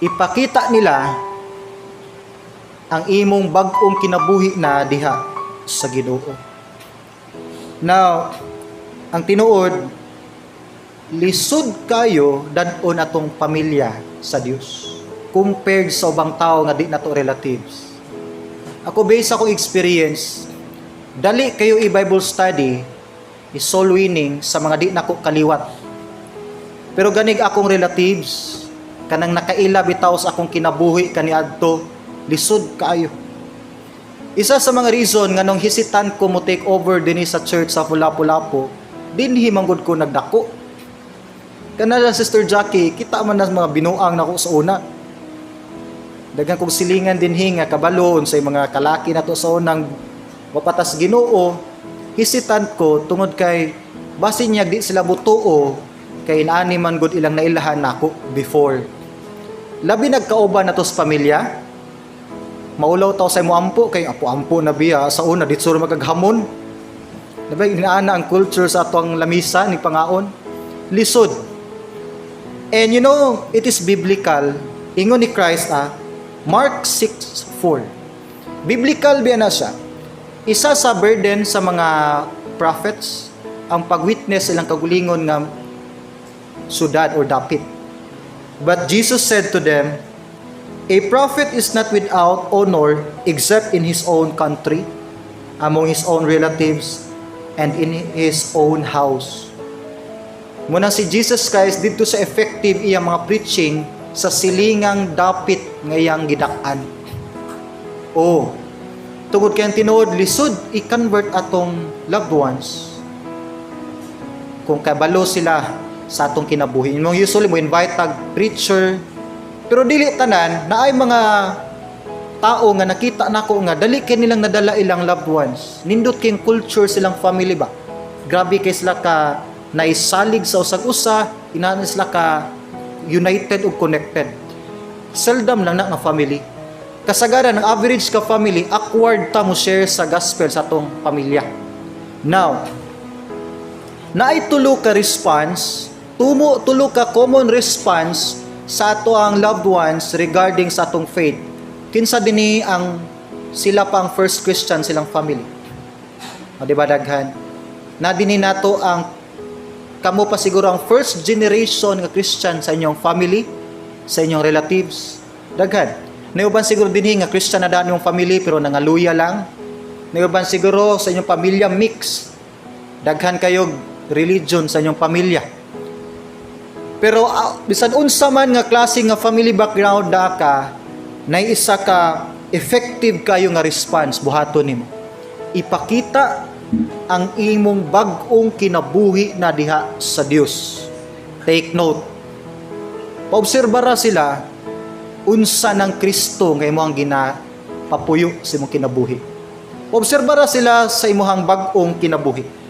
Ipakita nila ang imong bag-ong kinabuhi na diha sa Ginoo. Now, ang tinuod, lisod kayo dad-on atong pamilya sa Dios compared sa ubang tao nga di nato relatives. Ako, based sa akong experience, dali kayo i-Bible study, i-soul winning sa mga di nako kaliwat. Pero ganig akong relatives, kanang nakaila bitaw sa akong kinabuhi kaniadto, lisod kaayo. Isa sa mga reason nga nung hesitant ko mo take over dinhi sa church sa Lapu-Lapu, dinhi manggod ko nagdako. Kana lang, Sister Jackie, kita man na mga binuang nako sa una. Daghan kong silingan dinhi nga kabalo sa mga kalaki nato sa unang mapatas Ginoo, hesitant ko tungod kay basin niya di sila butuo kay inaani man gud ilang nailahan nako before. Labi nagkauban nato sa pamilya, maulaw taw sa imo ampo kay apo-ampo na biya sa una dito sur magaghamon. Diba inaana ang culture sa atong lamisa ni pangaon? Lisod. And it is biblical. Ingon ni Christ, Mark 6:4. Biblical biya na siya. Isa sa burden sa mga prophets ang pag-witness ilang kagulingon nga syudad or dapit. But Jesus said to them, "A prophet is not without honor except in his own country, among his own relatives, and in his own house." Muna si Jesus Christ dito sa effective iyang mga preaching sa silingang dapit nga iyang gidak-an. Oh, tungod kay ang tinuod, lisod i-convert atong loved ones kung kabalo sila sa atong kinabuhi. Mong usually mo invite tag preacher, pero dili tanan. Naay mga tao nga nakita nako nga dali kay nilang nadala ilang loved ones. Nindot kay culture silang family ba. Grabe kay sila ka naisalig sa usag-usa, inaan sila ka united ug connected. Seldom lang na nga family. Kasagaran ang average ka family, awkward ta mo share sa gospel sa atong pamilya. Now, naay tulo ka response, tumo tulo ka common response sa ato ang loved ones regarding sa atong faith. Kinsa dinhi ang sila pa ang first Christian silang family? O, di ba daghan? Na dinhi nato ang kamo pa siguro ang first generation nga Christian sa inyong family, sa inyong relatives. Daghan. Nauban siguro dinhi nga Christian na daan yung family pero nangaluya lang. Nauban siguro sa inyong pamilya, mix. Daghan kayo religion sa inyong pamilya. Pero bisan unsa man nga klase nga family background da ka, nay isa ka effective kayo nga response buhaton nimo. Ipakita ang imong bag-ong kinabuhi na diha sa Dios. Take note. Paobserba ra sila unsa ng Kristo nga imo ang ginapapuyo sa imong kinabuhi. Paobserba ra sila sa imong bag-ong kinabuhi.